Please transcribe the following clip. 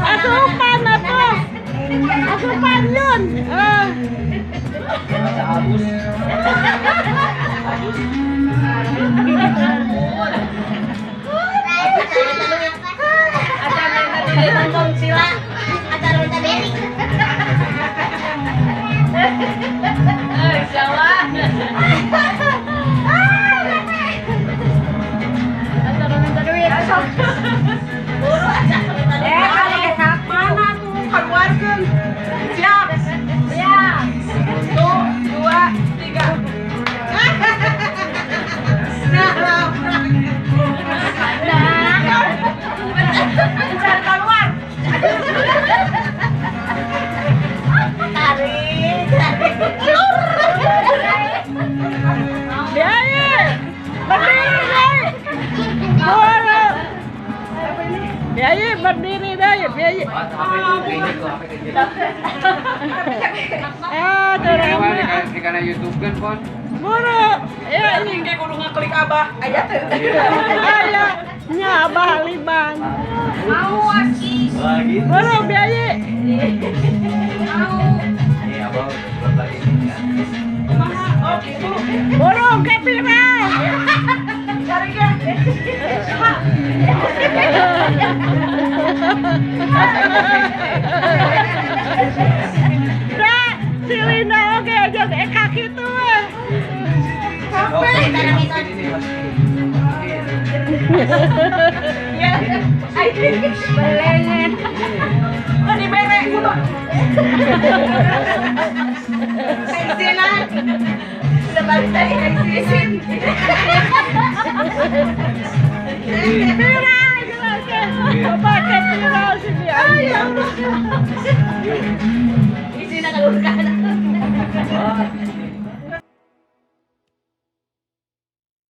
Asupan na to. Asupan yun. Ah. Sa abus. Ay, sawa. Eh, kali ka mana tuh keluarkan. Siap. Ya. Satu, dua, tiga. Nah, nah, keluar. Biaya, berdiri deh. Boro. Biaya berdiri deh, biaya. Ah, Di terang. karena YouTube kan, Pon. Boro. Ya, ini Kayak kudu ngeklik abah. Aya teu. Aya, nya abah liban. Mau aki. Wah, gitu. Boro biaya. Mau. Ini abah udah belum lagi nih, ya. Oh, gitu. Boro ke viral. Cari ke. Dah, si Linda oge jeung Eka kitu we. Oh, masukin ini, masukin. Masukin. Ya. Ai. Belengen. Oh, dibere kudu. Kaisinan. Udah balik tadi kaisin. Viral jelas ya. Bapak ke viral si biaya. Isi na kalurkan. Wah.